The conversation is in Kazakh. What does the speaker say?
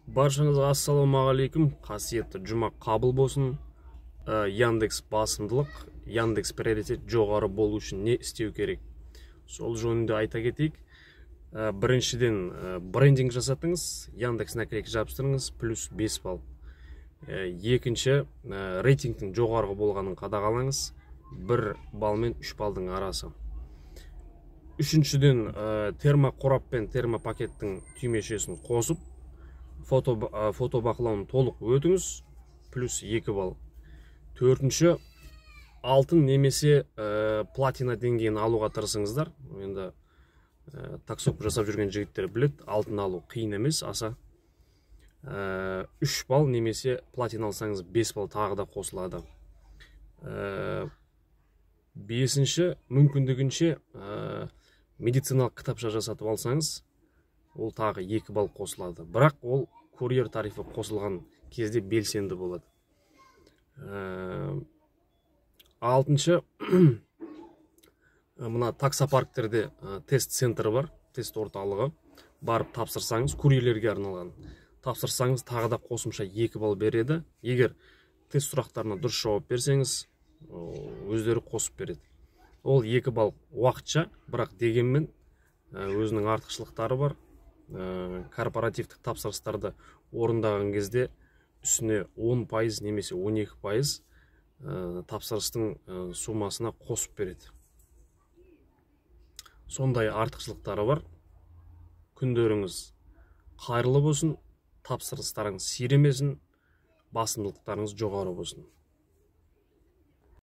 Баршаңызға ассалаумағалейкум, қасиетті жұма қабыл болсын. Яндекс басымдылық, Яндекс приоритет жоғары болу үшін не істеу керек? Сол жөнінде айта кетейік. Біріншіден, брендинг жасатыңыз, Яндекс наклейка жабыстырыңыз, плюс 5 балл. Екінші, рейтингтің жоғарғы болғанын қадағалаңыз, 1 балл мен 3 балдың арасы. Үшіншіден, термоқорап пен термопакеттің түймешесін қосып, фото бақылауын толық өтіңіз, плюс 2 балл. Төртінші, алтын немесе платина деңгейін алуға тырысыңыздар. Енді таксовка жасап жүрген жігіттер біледі, алтын алу қиын емес аса. 3 балл немесе платина алсаңыз 5 балл тағы да қосылады. Бесінші, мүмкіндігінше медициналық кітапша жасатып алсаңыз, ол тағы 2 балл қосылады. Бірақ ол курьер тарифі қосылған кезде белсенді болады. Алтыншы, мына таксопарктерде тест центрі бар, тест орталығы. Барып тапсырсаңыз, курьерлерге арналған. Тапсырсаңыз, тағы да қосымша 2 балл береді. Егер тест сұрақтарына дұрыс жауап берсеңіз, өздері қосып береді. Ол 2 балл уақытша, бірақ дегенмен өзінің артықшылықтары бар. Корпоративтік тапсырыстарды орындаған кезде үстіне 10% немесе 12% тапсырыстың суммасына қосып береді. Сондай артықшылықтары бар. Күндеріңіз қайырлы болсын, тапсырыстарыңыз сиремесін, басымдылықтарыңыз жоғары болсын.